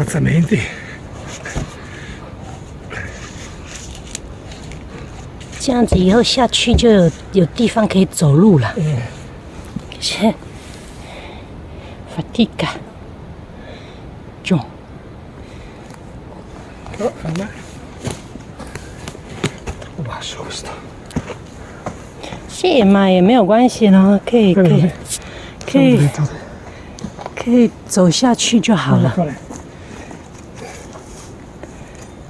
Terrazzamenti. 这样子以后下去就有地方可以走路了。是 fatica，重。 Però a me troppo basso questo. 是嘛，也没有关系咯，可以可以可以可以走下去就好了，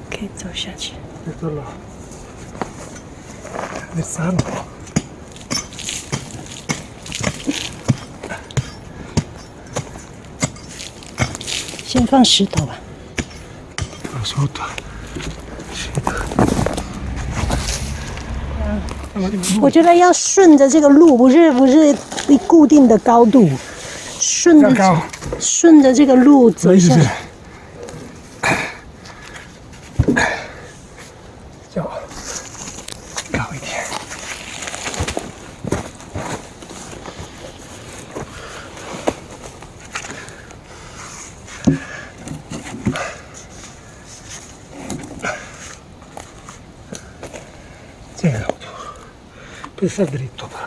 可以走下去。 Quello Versare un po'. 先放石头吧。 Qua sotto. Sì. 我觉得要顺着这个路，不是固定的高度，顺着高顺着这个路走下去。较高一点。这个高度，per stare dritto però.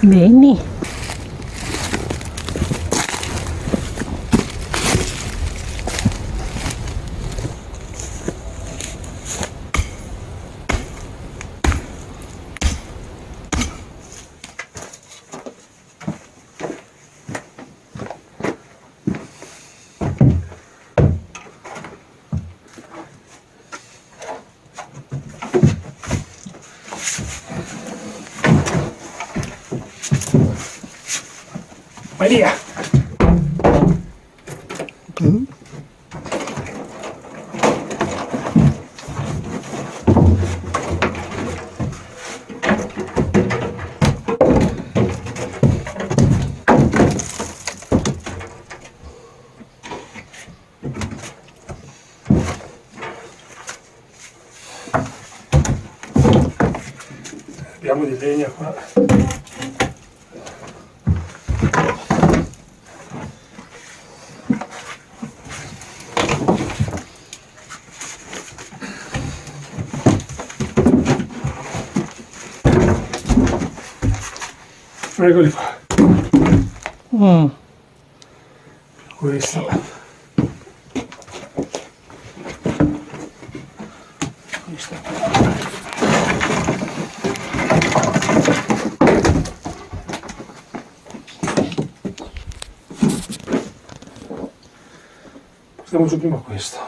美女。 Vai via! Mm. Abbiamo delle Qua. Eccoli qua. Questo. Questo. Portiamo giù prima questo.